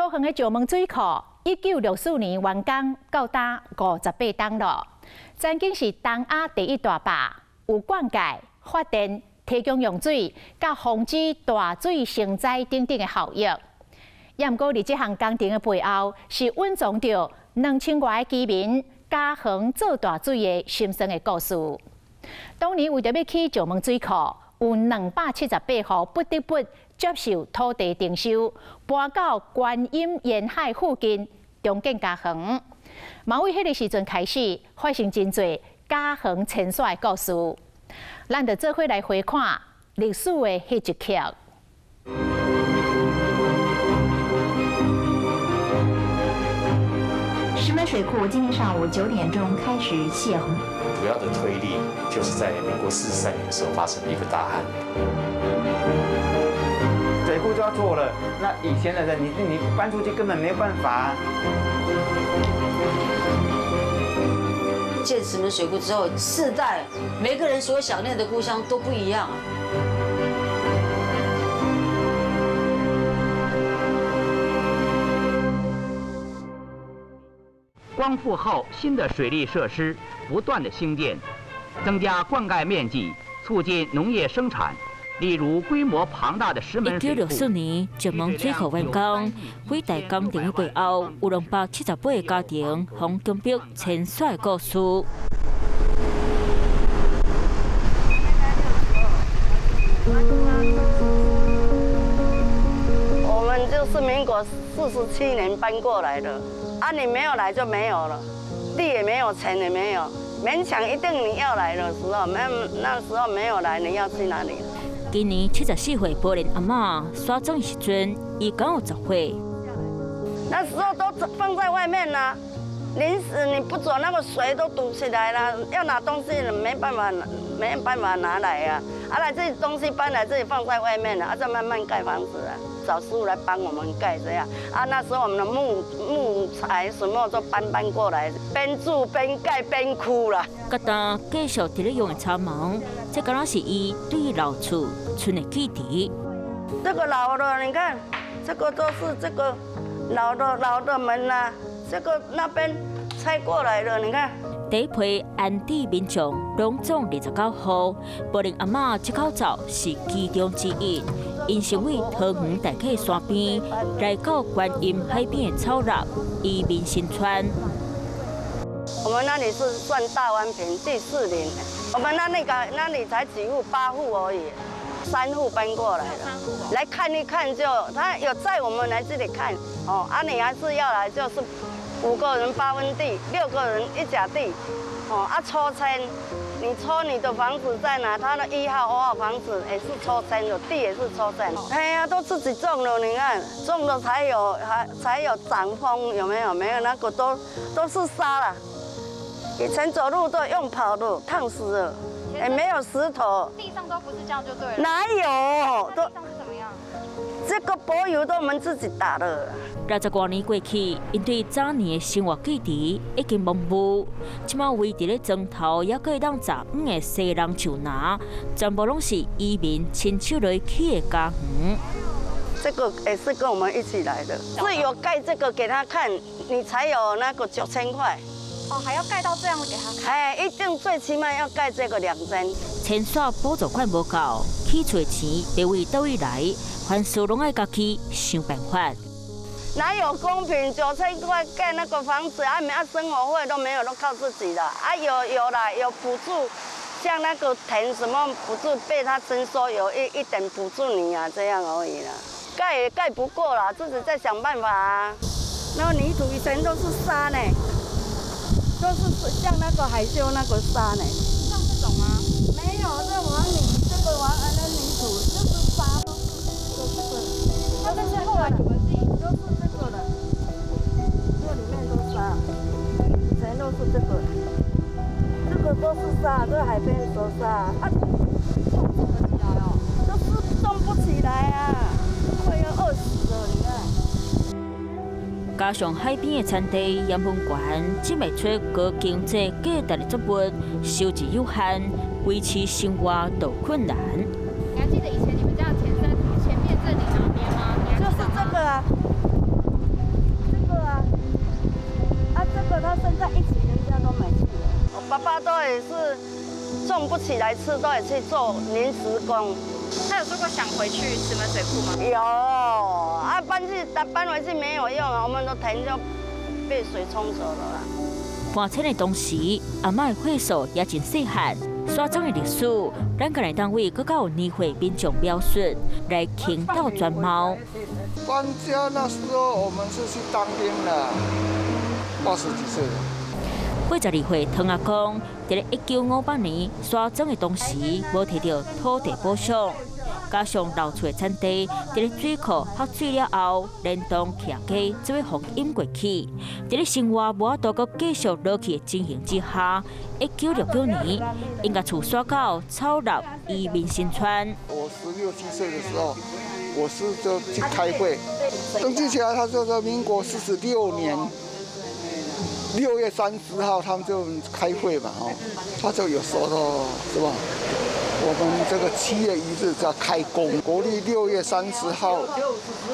桃園的石門水庫，1964年完工，到今58冬咯。曾經是東亞第一大壩，有灌溉、發電、提供用水，佮防止大水成災等等的效益。也毋過，佇這項工程的背後，是蘊藏著2000外个居民嘉禾做大水的心酸的故事。當年為著欲起石門水庫，有278戶不得不接受土地徵收，搬到觀音沿海附近重建家園。嘛為彼个時陣開始，發生真濟家園遷徙的故事。咱就做伙來回看歷史的彼一刻。石門水庫今天上午9點鐘開始泄洪。主要的推力就是在民國43年的時候發生了一個大旱。水庫就要做了，那以前的人，你搬出去根本沒有辦法。建石門水庫之後，世代每個人所想念的故鄉都不一樣。光復後，新的水利設施不斷的興建，增加灌溉面積，促進農業生產。例如規模龐大的石門水庫。1964年，石門水庫完工，偉大工程的背後有278個家庭予強迫遷徙的故事。我們就是民國47年搬過來的，啊，你沒有來就沒有了，地也沒有，錢也沒有，勉強一定你要來的時候，沒那時候沒有來，你要去哪裡？今年74歲，柏林阿嬤徙轉時陣，伊敢有10歲。那時候都放在外面啦，臨時你不走，那個水都堵起來了，要拿東西沒辦法，沒辦法拿來啊。啊，來這東西搬來這裡放在外面了，啊，再慢慢蓋房子啊，找師傅來幫我們蓋這樣。啊，那時候我們的木材什麼都搬過來，邊住邊蓋邊哭啦。覺得繼續佇咧用的草房，這敢若是伊對老厝賰的記憶。這個老的，你看，這個都是這個老的門啦，這個那邊拆過來的，你看。第一批安置民眾攏總29戶，柏林阿嬤這口罩是其中之一。𪜶是為桃園大溪山邊來到觀音海邊的草橐移民新村。我們那裡是算大灣坪第四鄰，我們那裡才幾戶，8戶而已，3戶搬過來的，來看一看就，他有載我們來這裡看，哦，啊你還是要來就是5個人8分地，6個人1甲地，哦啊抽籤，你抽你的房子在哪？他的1號、2號房子也是抽籤的，地也是抽籤。哎呀，都自己種的，你看種的才有，還才有長風，有沒有？沒有那個都是沙了。以前走路都用跑的，燙死了。哎，沒有石頭。地上都不是這樣就對了。哪有？都地上是怎麼樣？這個柏油都我們自己打的。60外年過去，𪜶對早年的生活記憶已經模糊。這擺圍佇咧磚頭，猶閣會當閘遠的西人樹林，全部攏是移民親手來起的家園。這個也是跟我們一起來的，是有蓋這個給他看，你才有那個9000塊。哦，還要蓋到這樣給他看？哎，一定最起碼要蓋這個2間。遷徙補助款無夠，起厝的錢袂為佗位來，凡事攏愛家己想辦法。哪有公平？9000塊蓋那個房子，啊，沒啊，生活費都沒有，都靠自己的。啊，有啦，有補助，像那個田什麼補助被他徵收，有一點補助你啊，這樣而已啦。蓋也蓋不過啦，自己再想辦法啊。那個泥土以前都是沙呢，都是像那個海鱄那個沙呢。像這種嗎？沒有，這黃泥，這個黃那泥土就是沙，都是。那這是後來你們自己都是這個的，這裡面都沙，以前都是這個，這個都是沙，這海邊都沙啊，種不起來哦，就是種不起來啊，快要餓死了，你看。加上海邊的田地鹽分懸，種袂出高經濟價值的作物，收入有限，維持生活都困難。你還記得以前你們家的前身前面這裡哪邊嗎？就是這個啊，也是種不起來吃，都得去做臨時工。他有說過想回去石門水庫嗎？有啊，搬回去沒有用啊，我們的田就被水沖走了。搬遷的同時，阿嬤的歲數也真細漢。沙莊的歷史，咱個人單位閣較有年歲民眾描述來傾倒全貌。搬家那時候，我們是去當兵的，80幾歲。82歲湯阿公，佇咧1958年沙莊的當時，無提著土地補償，加上老厝的產地，佇咧水庫涸水了後，連同徛家做伙予淹過去。佇咧生活無法度閣繼續落去的情形之下，1969年，𪜶共厝徙到草衲移民新村。我16、17歲的時候，我是就去開會，登記起來，他就說民國46年6月30號，他們就開會嘛，哦，他就有說到，是吧？我們這個7月1日就要開工，國曆6月30號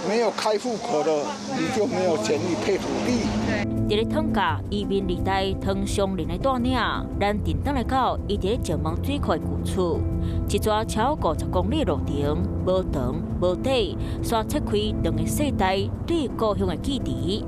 沒有開戶口的，你就沒有權利配土地。佇咧統計移民二代湯松林的帶領，咱轉轉來到伊佇咧石門水庫的舊厝，一逝超50公里路程，無長無短，煞切開兩個世代對故鄉的記憶。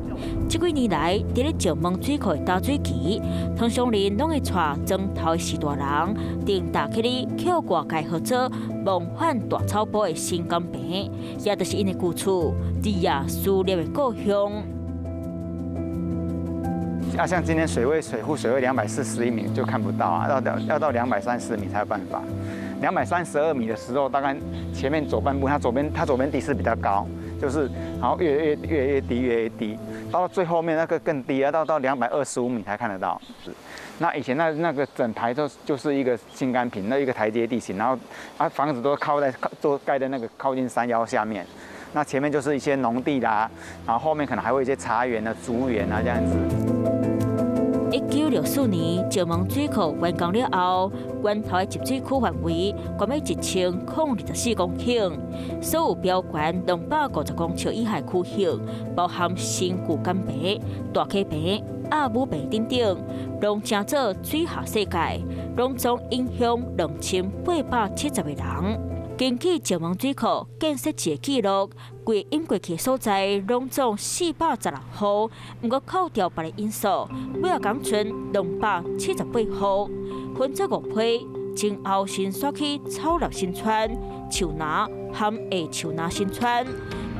這幾年來，佇咧石門水庫的打水期，湯松林攏會帶莊頭的序大人，乘大客哩去外界合作往返大草埔的新港坪，也就是𪜶的舊厝，日夜思念的故鄉。啊，像今天水位水庫水位241米就看不到啊，要到234米才有辦法。232米的時候，大概前面走半步，它左邊地勢比較高，就是然後越低越低，到最後面那個更低啊，到225米才看得到。那以前那個整排都就是一個心甘坪，那一個台階地形，然後啊房子都靠在都蓋在那個靠近山腰下面，那前面就是一些農地啦，然後後面可能還會有一些茶園啊、竹園啊這樣子。 1964年，石門水庫完工了後，源頭的集水區範圍懸欲1024公頃，所有標懸250公尺以下區域，包含新舊甘坪、大溪坪、鴨母坪等等，攏成做水下世界，攏總影響2870個人。根據石門水庫建設時的記錄，規淹過去的所在，攏總416戶，毋過扣掉別个因素，尾仔仝賰278戶，分做五批，前後先徙去草衲新村、樹林含下樹林新村、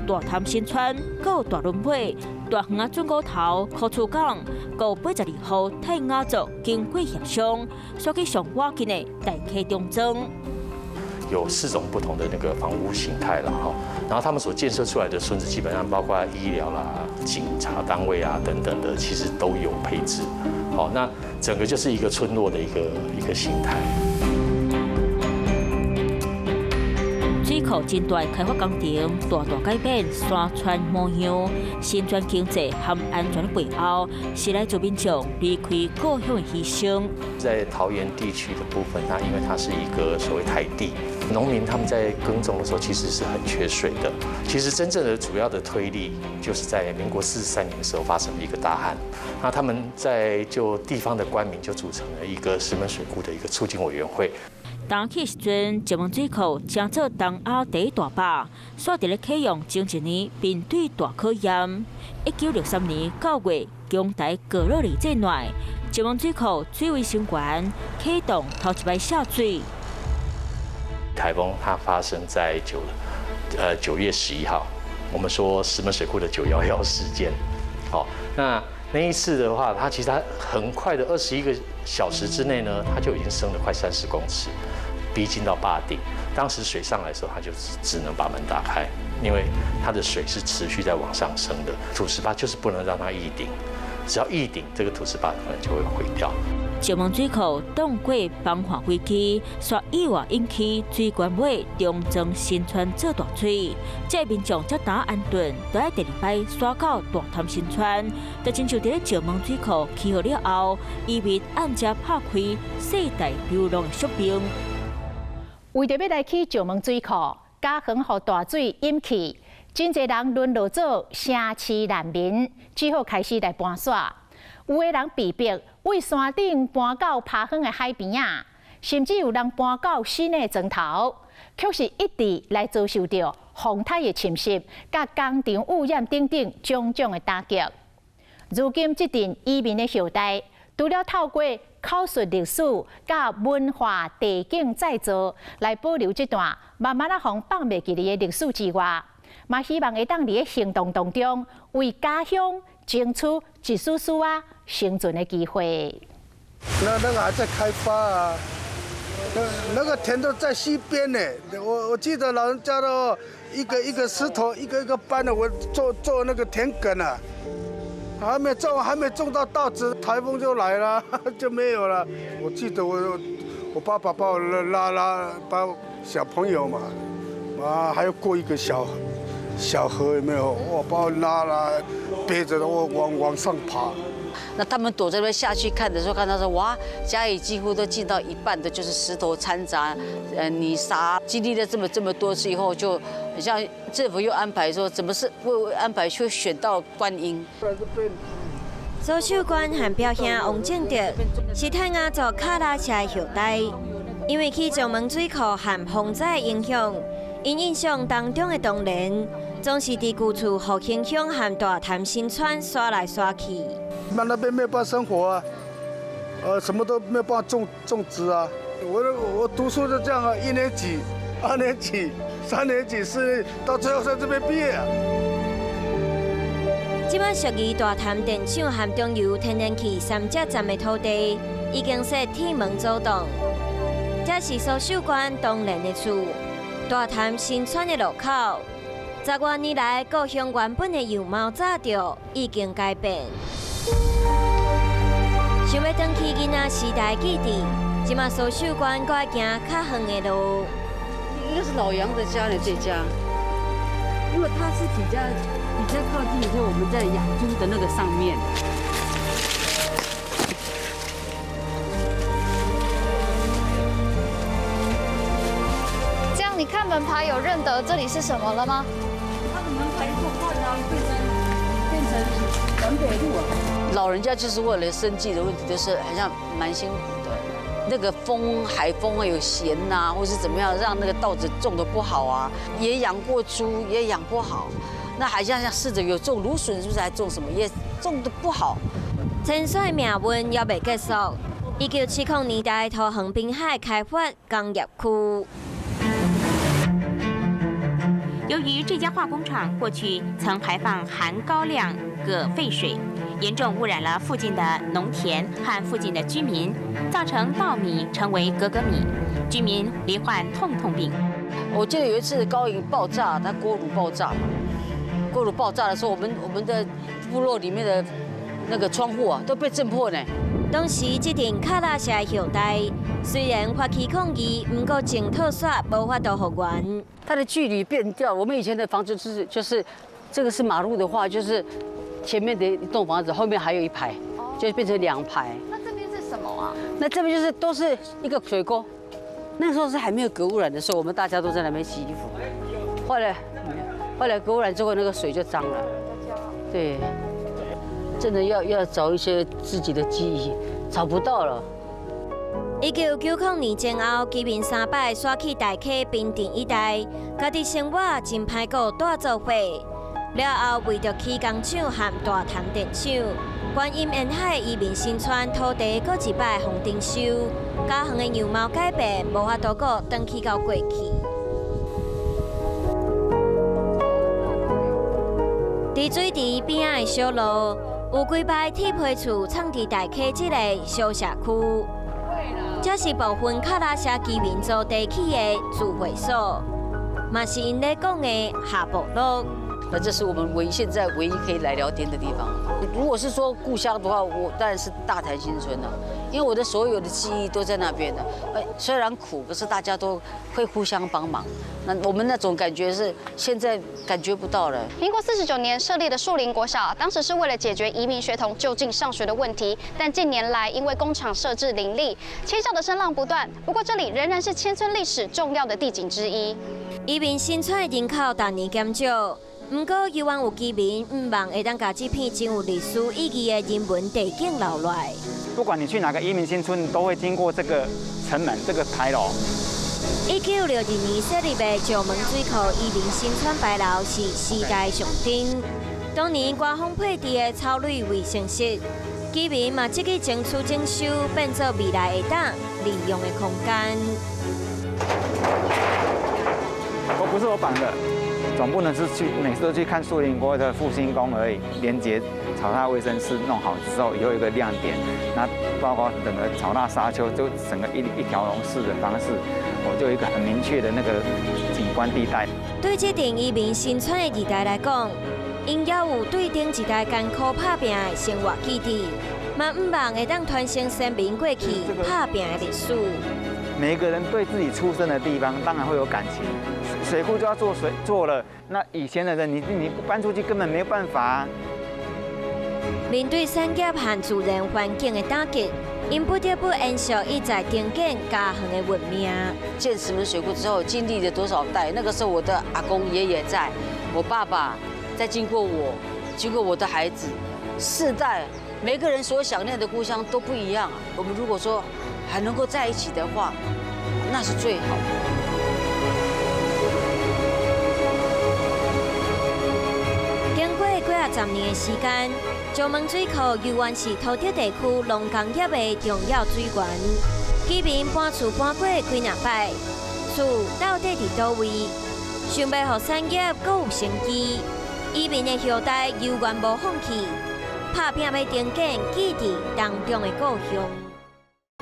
大潭新村，閣有大崙尾、大園仔準鼓頭、柯厝港，閣有82戶泰雅族經過協商，徙去上倚近的大溪中莊。有四種不同的那個房屋形態了哈，然後他們所建設出來的村子，基本上包括醫療啦、警察單位啊等等的，其實都有配置。好，那整個就是一個村落的一個形態。水庫真大開發工程，大大改變山村模樣，新村經濟和安全的背後，是來自民眾離開故鄉的犧牲。在桃園地區的部分，它因為它是一個所謂台地，農民他們在耕種的時候其實是很缺水的。其實真正的主要的推力，就是在民國43年的時候發生了一個大旱，那他們在就地方的官民就組成了一個石門水庫的一個促進委員會。當起時陣，石門水庫成做東亞第一大壩，煞佇咧啟用前一年面對大考驗。1963年9月，強颱格洛麗災難，石門水庫水位升懸，啟動頭一擺下水。颱風它發生在9月11號，我們說石門水庫的911事件。好，那一次的話，它其實它很快的21個小時之內呢，它就已經升了快30公尺，逼近到壩頂。當時水上來的時候，它就只能把門打開，因為它的水是持續在往上升的。土石壩就是不能讓它溢頂，只要溢頂，這個土石壩可能就會毀掉。石門水庫擋過崩岸危機，煞意外引起水源尾中莊新村做大水，這民眾才當安頓，都愛第二擺徙到大潭新村。就親像佇咧石門水庫起好了後，移民按這拍開世代流浪的宿命。為著欲來起石門水庫，嘉園予大水淹去，真濟人淪落做城市難民，只好開始來搬徙。有的人被迫為山頂搬到拍遠的海邊仔，甚至有人搬到新的庄頭，卻是一直來遭受著風颱的侵襲、佮工廠污染等等種種的打擊。如今這陣移民的後代，除了透過口述歷史、佮文化地景再造來保留這段慢慢仔予放袂記的歷史之外，嘛希望會當佇咧行動當中，為家鄉爭取一絲絲仔生存的機會。那個還在開發啊，那個田都在西邊呢。我記得老人家都一個一個石頭，一個一個搬的，我做那個田埂啊，還沒種，還沒種到稻子，颱風就來了，就沒有了。我記得我爸爸把我拉拉把小朋友嘛，啊，還要過一個小小河有沒有？我把我拉拉背着我往上爬。那他們躲在那邊下去看的時候，看到說哇，家裡幾乎都進到一半的，就是石頭摻雜，泥沙。經歷了這麼多次以後，就像政府又安排說，怎麼是會安排去選到觀音？蘇秀冠和表兄王正德是泰雅族卡拉車的後代，因為去石門水庫和風災的影響，𪜶印象當中的童年總是佇舊厝復興鄉和大潭新村刷來刷去。那邊沒辦法生活啊，什麼都沒辦法種植啊。我讀書就這樣啊，一年級、二年級、三年級、四年級，到最後在這邊畢業啊。這擺屬於大潭電廠和中油天然氣三接站的土地，已經設鐵門阻擋。這是蘇秀冠當年的厝，大潭新村的路口。10多年來，故鄉原本的樣貌早就已經改變。想欲轉去囡仔時代記憶，這馬蘇秀冠閣愛行較遠的路。應該是老楊的家的這家，因為他是比較靠近，就我們在養豬的那個上面。這樣你看門牌有認得這裡是什麼了嗎？他的門牌又換了，變成南北路啊。老人家就是為了生計的問題，就是好像蠻辛苦的。那個風，海風有鹹吶，或是怎麼樣，讓那個稻子種得不好啊。也養過豬，也養不好。那還像試著有種蘆筍，是不是還種什麼？也種得不好。遷徙命運猶未結束。1970年代，桃園濱海開發工業區。由於這家化工廠過去曾排放含高量鉻廢水，嚴重污染了附近的農田和附近的居民，造成稻米成為格格米，居民罹患痛痛病。我記得有一次高營爆炸，它鍋爐爆炸嘛，鍋爐爆炸的時候，我們的部落裡面的那個窗戶啊都被震破呢。當時這陣卡拉社的後代雖然發起抗議，不過淨土煞無法度復原。它的距離變掉，我們以前的房子就是，這個是馬路的話，就是前面的一棟房子，後面還有一排，就變成兩排。那這邊是什麼啊？那這邊就是都是一個水溝。那時候是還沒有鎘污染的時候，我們大家都在那邊洗衣服。後來鎘污染之後，那個水就髒了。對。真的要找一些自己的記憶，找不到了。1990年前後，居民三擺徙去大溪平鎮一帶，家己生活真歹過，帶做伙。了後，為著起工廠和大潭電廠，觀音沿海移民新村土地閣一擺予徵收，家園的樣貌改變，無法度閣轉去到過去。佇水池邊仔的小路，有幾排鐵皮厝藏佇大溪這個小社區，這是部分卡拉社居民租地起的聚會所，嘛是𪜶咧講的下部落。那這是我們現在唯一可以來聊天的地方。如果是說故鄉的話，我當然是大潭新村了，因為我的所有的記憶都在那邊的。雖然苦，可是大家都會互相幫忙。那我們那種感覺是現在感覺不到了。民國49年設立的樹林國小，當時是為了解決移民學童就近上學的問題。但近年來因為工廠設置林立，遷校的聲浪不斷。不過這裡仍然是遷村歷史重要的地景之一。移民新村的人口逐年減少。毋過猶原有居民毋望會當共這片真有歷史意義的人文地景留落來。不管你去哪個移民新村，都會經過這個城門、這個牌樓。1962年設立的石門水庫移民新村牌樓是時代象徵。當年官方配置的草壘衛生室，居民嘛積極爭取整修，變做未來會當利用的空間。我不是我綁的，總不能是去每次都去看樹林國的復興宮而已。連接草捺衛生室弄好之後，以後一個亮點，那包括整個草捺沙丘，就整個一條龍式的方式，我就有一個很明確的那個景觀地帶。對這棟移民新村的二代來講，𪜶猶有對頂一代艱苦拍拚的生活記憶，嘛毋望會當傳承先民過去拍拚的歷史。每個人對自己出生的地方，當然會有感情。水庫就要做水做了，那以前的人，你不搬出去根本沒有辦法啊。面對產業和自然環境的打擊，𪜶不得不延續一再重建家園的運命。建石門水庫之後，經歷了多少代？那個時候我的阿公爺爺在，我爸爸再經過我，經過我的孩子，四代，每個人所想念的故鄉都不一樣。我們如果說還能夠在一起的話，那是最好的。經過幾仔十年的時間，石門水庫猶原是桃竹地區農工業的重要水源。居民搬厝搬過幾若擺，厝到底佇佗位？想欲予產業閣有生機，移民的後代猶原無放棄，拍拚欲重建記憶當中的故鄉。